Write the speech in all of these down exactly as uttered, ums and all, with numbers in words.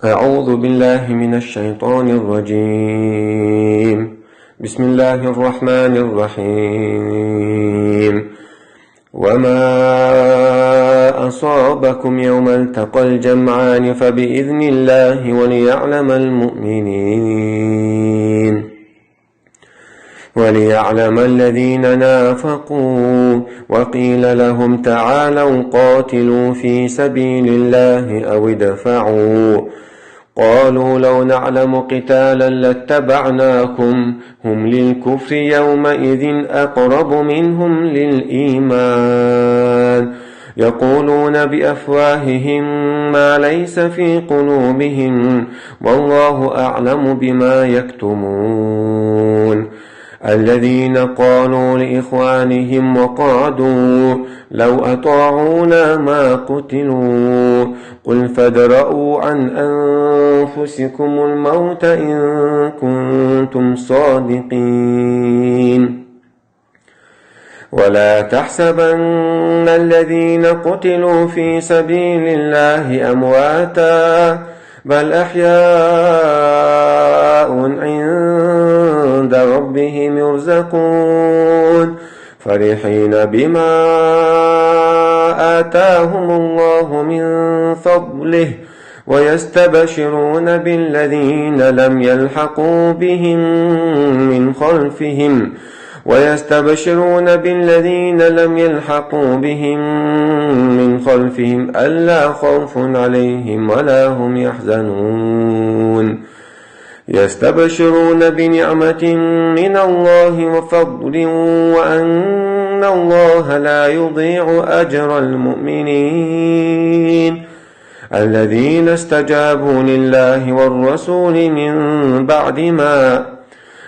أعوذ بالله من الشيطان الرجيم. بسم الله الرحمن الرحيم. وما أصابكم يوم التقى الجمعان فبإذن الله وليعلم المؤمنين. وليعلم الذين نافقوا. وقيل لهم تعالوا قاتلوا في سبيل الله أو ادفعوا. قالوا لو نعلم قتالا لاتبعناكم هم للكفر يومئذ أقرب منهم للإيمان. يقولون بأفواههم ما ليس في قلوبهم والله أعلم بما يكتمون. الذين قالوا لإخوانهم وقعدوا لو أطاعونا ما قتلوا قل فادرءوا عن أنفسكم الموت إن كنتم صادقين. ولا تحسبن الذين قتلوا في سبيل الله أمواتا بل أحياء عند ربهم يرزقون فرحين بما آتاهم الله من فضله ويستبشرون بالذين لم يلحقوا بهم من خلفهم ويستبشرون بالذين لم يلحقوا بهم من خلفهم ألا خوف عليهم ولا هم يحزنون. يستبشرون بنعمة من الله وفضل وأن الله لا يضيع أجر المؤمنين. الذين استجابوا لله والرسول من بعد ما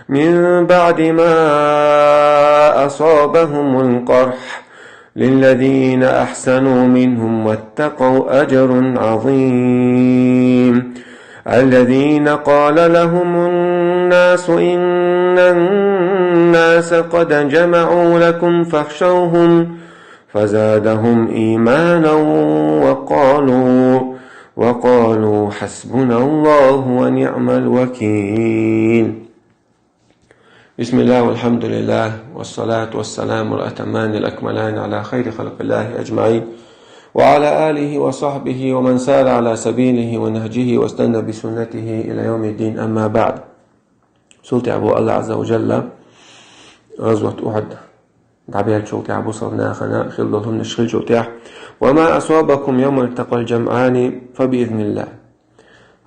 من بعد ما أصابهم القرح للذين أحسنوا منهم واتقوا أجر عظيم. الذين قال لهم الناس إن الناس قد جمعوا لكم فاخشوهم فزادهم إيمانا وقالوا وقالوا حسبنا الله ونعم الوكيل. بسم الله والحمد لله والصلاة والسلام الأتمان الأكملان على خير خلق الله أجمعين وعلى آله وصحبه ومن سار على سبيله ونهجه واستنى بسنته إلى يوم الدين، أما بعد. Цул тӀехьа бу Аллах Азза ва Джалла гӀазват Ухьуд дӀабеллачул тӀехьа бусалба нахана хилла долу хӀуманаш хилчул тӀехьа: «وما أصابكم يوم التقى الجمعان فبإذن الله».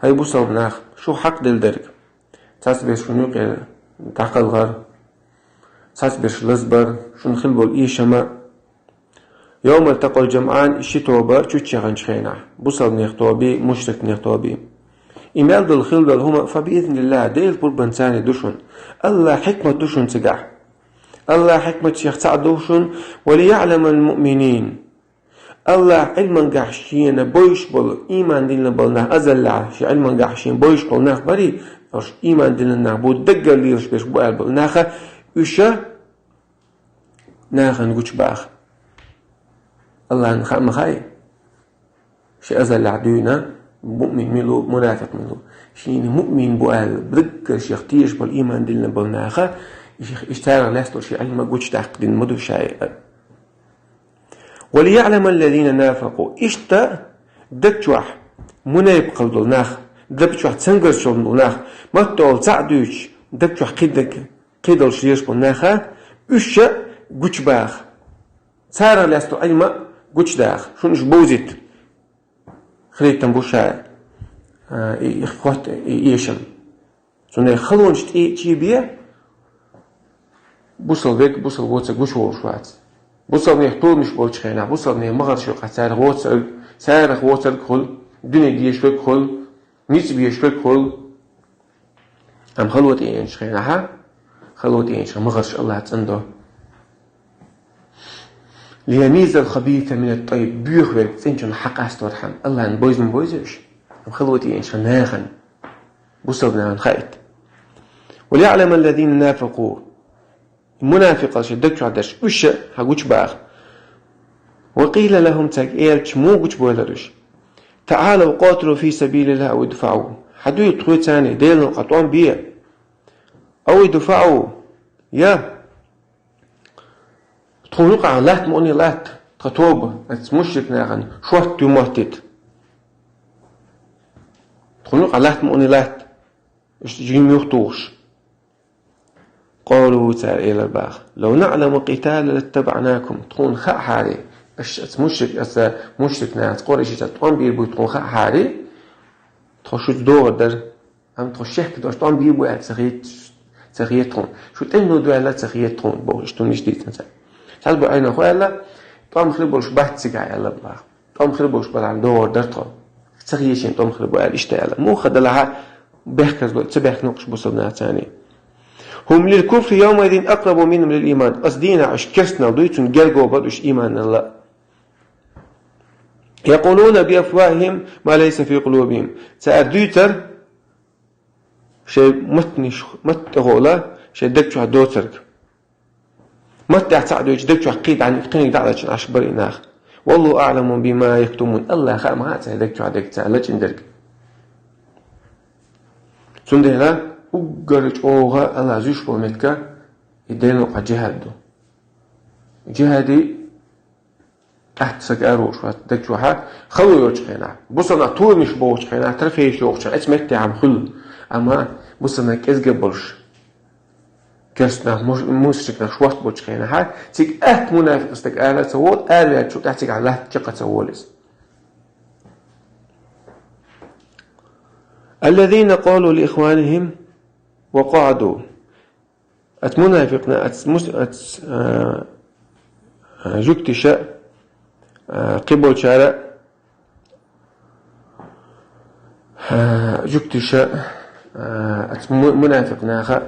ХӀай бусалба нах, шу хьакъ делла дерг, цхьацца берш шуна юкъера дӀакхалхар, цхьацца берш лазбар, шуна хилла болу эшам а, «يوم التقى الجمعان», и ши тоба чучча яханчу хенахь, бусалбанех тоби, мушрикнех тоби. И мел долу хилла долу хӀума, «فبإذن الله», Делан пурбанца ду шуна. Аллахьан хьикмат ду шуна цигахь. Аллахьан хьикмат шех цхьаъ ду шуна, «وليعلم المؤمنين». Аллахь Ӏилманехь шена бовзуш болу, ийман диллина болу нах, азаллехь шен Ӏилманехь шена бовзуш болу нах барий, уьш ийман диллина нах бу, даггара лелаш берш бу аьлла болу наха, уьш а нахана гучубаха. Аллахьна хаа ма хаьий, шен азаллехь дуьйна муъмин мила ву, мунафикъ мила ву. Шена муъмин бу аьлла, даггара шех тешаш болу, ийман диллина болу наха, и шех, и царах лаьцна долу шен Ӏилма гучудаккха дина ма ду ша. «وليعلم الذين نافقوا». Иштта даг чохь мунепакъалла долу нах, даг чохь цангарш долу нах, маттахула цхьаъ дуьйцуш, даг чохь кхидерг, кхидолуш лелаш болу наха, уьш а гучубаха. Царах лаьцна долу Ӏилма гучудаха, шуна уьш бовзийта. Хилийтам бу ша, а, и, и хотта, и эшам. Цундела халонаш тӀе чийбе, бусалба верг бусалба воцург гуш волуш вац. Бусалбанех томаш болчу хенахь, бусалбанийн магӀарш юкъахь царах воцург, царах воцург хуьлу, дуьне дезаш верг хуьлу, ницкъ безаш верг хуьлу. Амма хало тӀееанчу хенахь, хало тӀееанчу хенахь магӀарш Аллахьа цӀандо. «ليميز الخبيث من الطيب», боьха верг цӀеначунна хьакъасторхьама, Аллахьна бовза ма бовзуьйтуш, амма хало тӀееанчу нахана, бусалба нахана хаийта. «وليعلم الذين نافقوا», мунафикъалла шайн даг чохь дерш, уьш а хьан гучубаха. «وقيل لهم», цаьрга элча муха гучубойлар уьш? تعالوا قاتلوا في سبيل الله أو ادفعوا. Хьадуй тхоцане, Делан новкъа тӀом бе. أو ادفعوا. Я тхона юкъахь латта мукъане латта, тхан тоба, оцу мушрик нахана шорта ю моттийта. Тхона юкъахь латта мукъане латта, иштта жин муьх тухуш. قالوا, цара элира боху: لو نعلم قتالا لاتبعناكم. Тхуна хаахьара, аша оцу мушрик, оцу мушрик нахаца, Къурайшица тӀом бийр бу тхуна хаахьара, тхо шуьца догӀур дара. Амма тхо шек долуш тӀом бийр бу аьлла ца хета, ца хета тхуна. Шу тӀеман ду аьлла ца хета тхуна, бохуш, туниш дийцина цара. Цхьаболчара аьлла, тӀом хир болуш бац цигахь аьлла боху. ТӀом хир болуш балахь догӀур дара тхо. Ца хета шена тӀом хир бу аьлла иштта аьлла. Муха делахь а бехказло, ца бехкина уьш бусалба нахаца. هم للكفر يومئذ أقرب منهم للإيمان. Оцу дийнахь уьш керстанал дуй, цуьнан герга бара уьш ийманалла. يقولون بأفواههم ما ليس في قلوبهم. Цара дуьйцур шайн маттанаш, матта тӀехула шайн даг чохь доцург. Маттехь цхьаъ дуьйцуш, даг чохь кхин дӀа-, кхиниг дӀа а лачкъина Ӏаш бара и нах. والله أعلم بما يكتمون. АллахӀа ма хаьа цара даг чохь дерг, цара лачкъина дерг. Цундела уггар чӀогӀа АллахӀа зуьйш болу меттиг и Делан новкъахь жихӀад ду. ЖихӀаде атта стаг араволуш вац даг чохь, хало йолчу хенахь. Бусалба нах толамаш бохучу хенахь, трофейш йохучу хенахь, оцу меттехь-м хуьлу. Амма бусалба нах кӀезиг болуш, керстанах, муш-, мушрикнах шорта болчу хенахь, цига атта мунафикъ стаг ара ца волу, араваьллачул тӀаьхьа цигахь латта чекх ца волу иза. الذين قالوا لإخوانهم وقعدوا. Оцу мунафикъна, оцу мус-, оцу, а, а, жуьгтиша, а, кхиболчара, а, жуьгтиша, а, оцу му-, мунафикъ наха,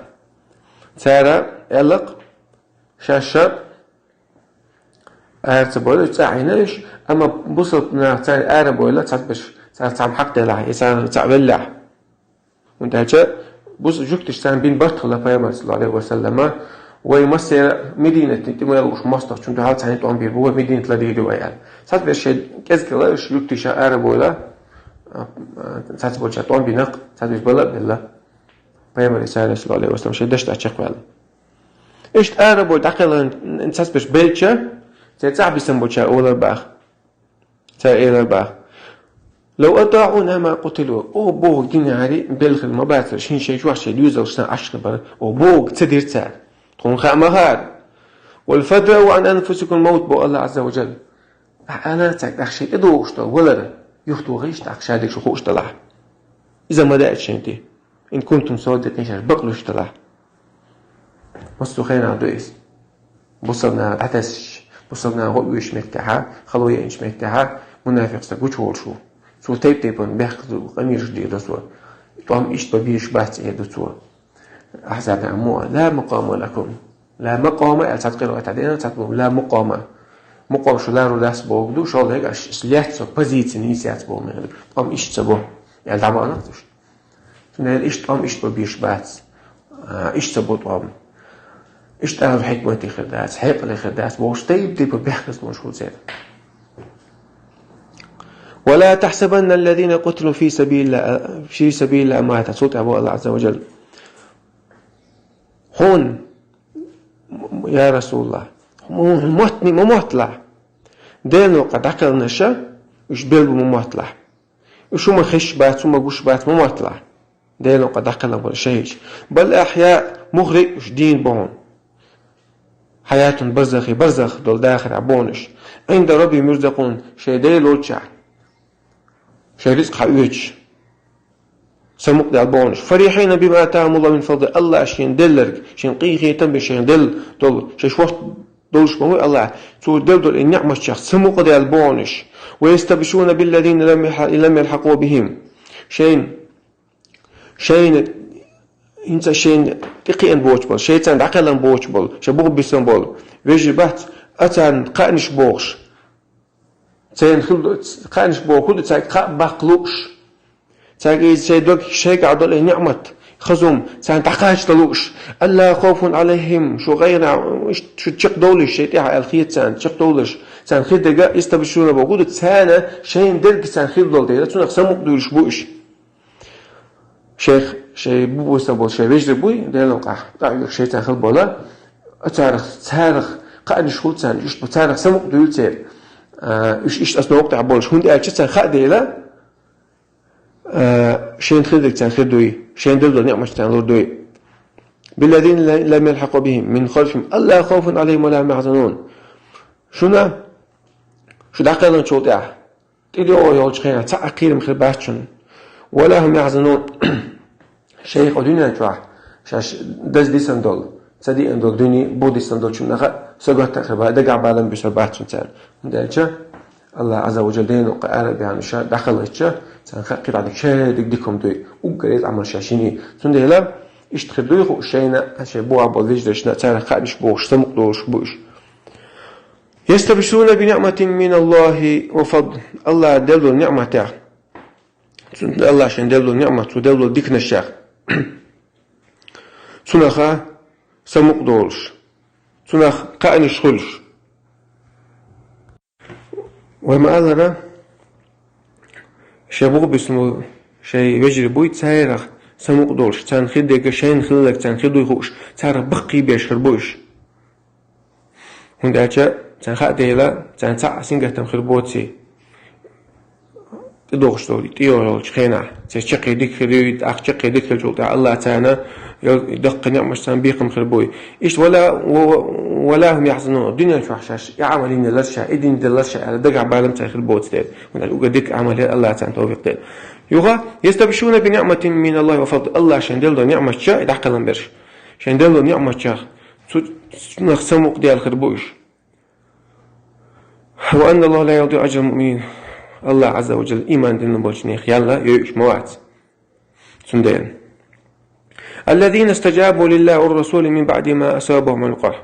цара аьлла-кх, шаьш ша ара ца бойла, уьш цӀа Ӏийна уьш, амма бусалба наха царна ара бойла, цхьаберш царна цхьаъ хьакъ делахь, я царна цхьаъ веллехь. ХӀунда аьлча бусалба жуьгтиша царна бина барт хилла Пайхамарна, саллаллаху Ӏалайхи ва саллама, вай массеран Мединатна тӀе ма яллалуш мостагӀчунна дуьхьал цхьаьна тӀом бийр бу, вай Мединат ладийр ду вай аьлла. Цхьаберш шайн кӀезиг хилла уьш жуьгтиша ара бойла, а, а, цхьаболчара тӀом бина-кх, цхьаберш бала а белла. Пайхамаре, саллаллаху Ӏалайхи ва саллам, шайн дашна тӀе чекхваьлла. Иштта ара бой дӀакхелхина цхьаберш белча, церан цӀахь бисина болчара олар боху. Цара элар боху: لو أطاعونا ما قتلوا. Оха бохург динехьара белла хир ма бацара, шайн-шайн чохь шайн доьзалшна Ӏаш хир бара. Оха бохург ца дира цара. Тхуна хаа ма хаара. قل فادرءوا عن أنفسكم الموت, боху АллахӀа Ӏазза ва Жалла. Ахьа ала цаьрга, тӀаккха шайн тӀедогӀуш долу валар юхатохийша, тӀаккха шадерг шу хууш делахь. Иза ма даьа шайна тӀе. إن كنتم صادقين, шаьш бакълуьйш делахь. Массо а хенахь ду иза. Бусалба наха дӀатесча, бусалба наха гӀо оьшучу меттехьа, хало еанчу меттехьа, мунафикъ стаг гучуволуш ву. Цо тайп-тайпана бехказло, къамелаш дийр ду цо. ТӀом иштта бан безаш бац, эр ду цо. Ахьзабехь мо: لا مقام لكم. لا مقام аьлла цхьацца къираат деана, цхьацца боху: لا مقام. Мукъам шу ларо дац бохург ду, шолгӀа дерг аш лаьцна со, позици нийса яц боху механа. ТӀом иштта ца бо аьлла, дӀабахана-кх уьш. Цундела иштта тӀом иштта бан безаш бац. А, иштта ца бо тӀом. Иштта ала хьикмате хир дац, хьекъале хир дац, бохуш, тайп-тайпа бехказлонаш хуьлу церан. ولا تحسبن الذين قتلوا في سبيل الله، في سبيل الله أمواتا. Цул тӀаьхьа боху АллахӀа Ӏазза ва Жалла: хьуна, я РасулаллахӀ, хьуна моттане ма мотталахь. Делан новкъа дӀакхелхинарш, уьш белла бу ма мотталахь. Уьш хӀума хезаш бац, хӀума гуш бац, ма мотталахь. Делан новкъа дӀакхелхина болу шахӀидаш. بل أحياء, муххале а уьш дийна бу хьуна. حياة برزخ, барзах долу дахарехь бу хьуна уьш. عند ربهم يرزقون, шайн Дела волчохь шайн рицкъ хьаоьцуш. Самукъадаьлла бу хьуна уьш. فرحين بما آتاهم الله من فضله, АллахӀа шайна делларг, шайна къинхетам бина шайна делла долу, шайн шорта долуш ма ву АллахӀ, цо делла долу и ниӀматех самукъадаьлла бу хьуна уьш. ويستبشرون بالذين لم يح-، لم يلحقوا بهم. Шайна, шайна, хӀинца шайна тӀекхиъна боцуш болу, шайца дӀакхелхина боцуш болу, шайн буха бисина болу вежарий бац, а царна кхаънаш бохуш. Царна хила до-, кхаънаш боху хӀун ду, цаьрга кхаъ баккха лууш. Цаьрга иза шайн дог, шайгахь долу и ниӀмат, хазум, царна дӀакхача дан лууш. ألا خوف عليهم, шу гӀайгӀана, иштта шу чекхдовлуш шайн тӀехь аьлла хета царна, чекхдовлуш, Царна хир дерг, истабширу, боху ду, царна шайна дерг царна хир долу дела, цунах самукъа дуьйлуш бу уьш. Шайх, шай бу буса болу шай вежарий буй, Делан къахь, тӀаьхьа шай царна хила болу, царах, царах кхаънаш хуьлу царна, уьш бу царах самукъа дуьйлу церан. А, уьш иштта аса новкъа тӀехь болуш, хӀунда аьлча царна хаа дела, а, шайна хир дерг царна хир дуй, шайна делла долу ниъматаш царна лур дуй. Билладина лам ялхьакъу бихим мин халфихим алла хавфун алайхим ва ла хум яхзанун. Шуна, шу дӀакхелхинчул тӀаьхьа, тӀедогӀу йолчу хенахь цхьа а кхерам хир бац шуна. Ва ла хум яхзанун. Шайх а дуьнен чохь, шаьш даза дисина долу, ца диъна долу дуьне, бу дисина долчунах а, са готта а хир бац, дагахь балам буьсур бац шуна царна. ХӀунда аьлча, Аллах Азза ва Джалла дена кху ара бехьана ша дӀакхалхича, царна хаа кхидӀа дика, шайдиг дика хӀума дуй. Уггар иза Ӏамал ша шиний. Цундела, иштта хир дуй хууш шайна, шайн бухахь болу вежаршна, царах кхаънаш бохуш, самукъа долуш бу уьш. Ястабшируна би ниъматин мин Аллахи ва фадл. Аллах делла долу ниъматех. Цу-, Аллах шайн делла долу ниъмат, цу делла долу диканашех. Цунаха самукъа долуш. Цунах кхаънаш хуьлуш. Вай ма-аллара, шайн бухахь бисина шайн вежарий буй, царах самукъа долуш, царна хир дерг, шайна хилларг царна хир дуй хууш, царах баккхийбеш хир бу уьш. ХӀунда аьлча царна хаа дела, царна цхьа а сингаттам хир боций. ТӀедогӀуш долу, тӀейогӀу йолчу хенахь, церан чаккхе дика хир юй, тӀаккха чаккхе дика хилчул тӀаьхьа Аллах царна йо-, даккхий ниъмаш царна бекхам хир буй. Иштта ва ла, ва, ва, ва ла хум яхзанун, дуьнен чохь шаьш и Ӏамал йина лар ша, и дин деллар ша аьлла, дагахь балам царна хир боцу дела. ХӀунда аьлча уггар дика Ӏамал яр Аллах царна тавфикъ дела. Юха, ястабшируна би ниъматин мин Аллахи ва фадл, Аллах шайн делла долу ниъматча, и дӀакхелхина берш. Шайн делла долу ниъматчех, цу, цунах самукъа дела хир бу уьш. Ва анна Аллаха ла юдиъу ажрал муъминин. Аллах Азза ва Джалла иман дина болчу нехан ял йойуш ма вац. Цундела. Аллазина стаджабу лиллахи ва ррасули мин баъди ма асабахумул къархь.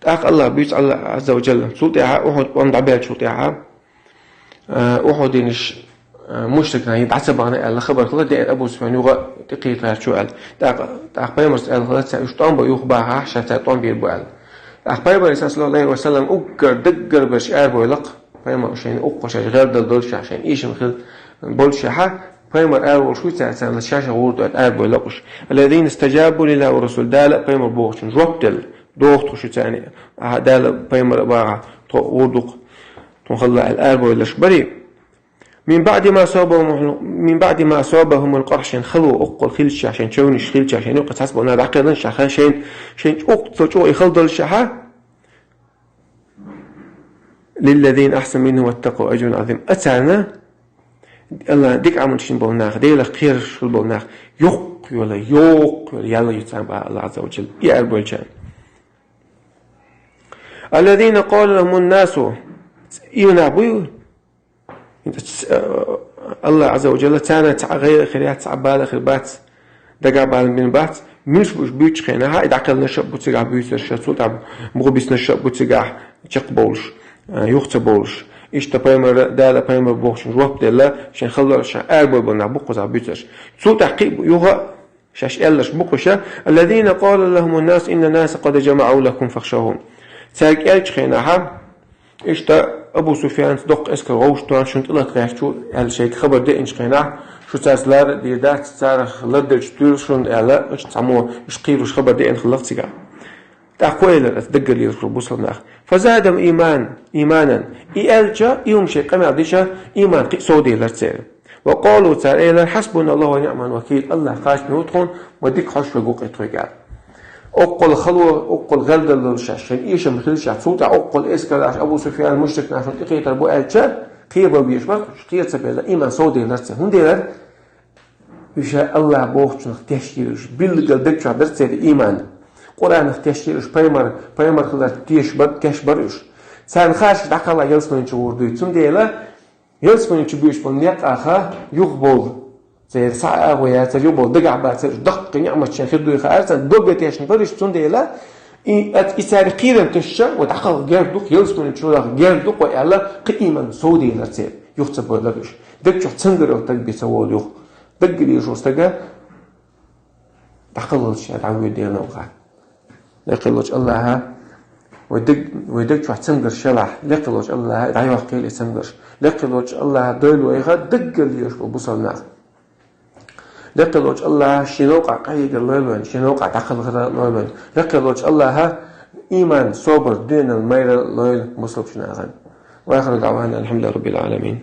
ТӀаккха Аллах буьйцу Аллах Азза ва Джалла. Цул тӀаьхьа Ухьуд тӀом дӀабаьллачул тӀаьхьа, а, Ухьудинаш, а, мушрикнаш дӀа ца бахана аьлла хабар хилла, деана Абу Суфьян юха тӀекхетарчо аьлла. ТӀаккха, тӀаккха пайхамарс аьлла хилла, ша уьш тӀом бан юха бахахь, ша цара тӀом бийр бу аьлла. ТӀаккха пайхамар, саллаллаху Ӏалайхи ва саллам, уггар даггара берш арабойла-кх. Пайхамар шайна уккхо шаьш гӀердал долуш, шайна эшам хила болуш, пайхамар араволуш вуй цара, царна ша-ша гӀур ду аьлла арабойла-кх уьш. Аллазина стаджабу лиллахи ва ррасули. Дала а пайхамар бохучун жоп делла. Доху тхо шу царна, а, Дала пайхамар а бахахь, тхо гӀур ду-кх, тхуна хала аьлла арабойларш барий. Мин баъди ма асабахумул, мин баъди ма асабахумул къархь, шайн хало уккхул хилча, шайн чевнаш хилча, шайн юккъе цхьацца болу нах дӀакхелхинчу, шайн, шайн, шайн чӀогӀа, цо чӀогӀа и хала долуш, лиллазина ахьсану минхум ваттакъу ажрун Ӏазим. А царна, Аллах дика Ӏамал шина болу нах, Делах кхераш хила болу нах, йоккха йола, йоккха йола ял ю царна боху Аллах Азза ва Джалла. И арабойлачарна. Аллазина къала лахумун насу. И нах буй, ХӀинца, э, Аллах Азза ва Джалла царна цхьа гӀайгӀа хир яц, цхьа бала хир бац, дагахь балам бина бац, муьлш бу уьш буьйцучу хенахь, и дӀакхелхинарш а бу цигахь буьйцурш, цул тӀаьхьа бухабиснарш а бу цигахь чекхбовлуш, э, юха ца бовлуш. Иштта пайхамар, Дала пайхамар бохучун жоп делла, шайн хала долуш, шайн арабойла болу нах бу кхузахь буьйцурш. Цул тӀаьхьа кхин а бу юха а Шаьш аьлларш бу-кх уьш, аллазина къала лахумун насу иннан наса къад жамаӀу лакум фахшавхум. Цаьрга аьллачу хенахь, иштта Абу Суфьянца доккха эскар вовшахтоьхна шуна тӀелата гӀерташ ву аьлла шайга хабар деанчу хенахь, шу цаьрца лар а дийр дац, царах ларделча туьйла шуна аьлла, иштта цхьаммо уьш кхийруш хабар деана хилла-кх цигахь. ТӀаккха кхо элира аса даггара лелаш болу бусалба нах. Фазадахум иман, иманан. И аьлча, и хӀума шайн къамел дича, иман кхин а совделира церан. Ва къалу, цара элира, хьасбуналлаху ва ниъмал вакил, Аллах кхачаме ву тхуна, ма дика хьожуш верг ву-кх тхоьга аьлла. Оккхул хало, оккхул гӀелдалла долуш шаьш, шайна эшам хилча, цул тӀаьхьа оккхул эскар деш Абу Суфьян, мушрик нах шуна тӀекхетар бу аьлча, кхебала безаш бара, кхера ца белла, иман совделира церан. ХӀунда делира? Уьш Аллах бохучунах тешдийра уьш. Билггал даг чохь дара церан иман. Къуръанах тешдийра уьш, пайхамар, пайхамар хиларх теш бар, теш бара уьш. Царна хаьршаш дӀакхалла ялсамани чу гӀур дуй. Цундела ялсамани чу буьйцуш болу некъаха юхабовла. Церан схьа а агӀо яцара, юхабовла дагахь бацара уьш. Даккхий ниъматаш шайна хир дуй хаьара царна, дог а тешна бара уьш. Цундела и, и цаьрга кхерам тесча, вай дӀакхалха герга ду-кх, ялсамани чу даха герга ду-кх вай аьлла, кхин иман совделира церан. Юха ца бовлура уьш. Даг чохь цуьнгара йолу даг бен ца волу юха. Даггара езаш волу стага дӀакхалхалча дӀавоьду Делан новкъа. Декхаллачу Аллаха Вай даг, вай даг чохь цамгарш ялахь, лекхе лоцу Аллаха дӀайохкийла и цамгарш. Лекхе лоцу Аллаха дойла вайха даггара лелаш болу бусалнах. Лекхе лоцу Аллаха шен новкъа къахьегар лойла вайн, шен новкъа дӀакхалхар лойла вайн. Лекхе лоцу Аллаха иман, собар, дуьненал майра лойла бусалбачу нахана. Ва ахиру даъвана алхьамдулиллахи раббил аламин.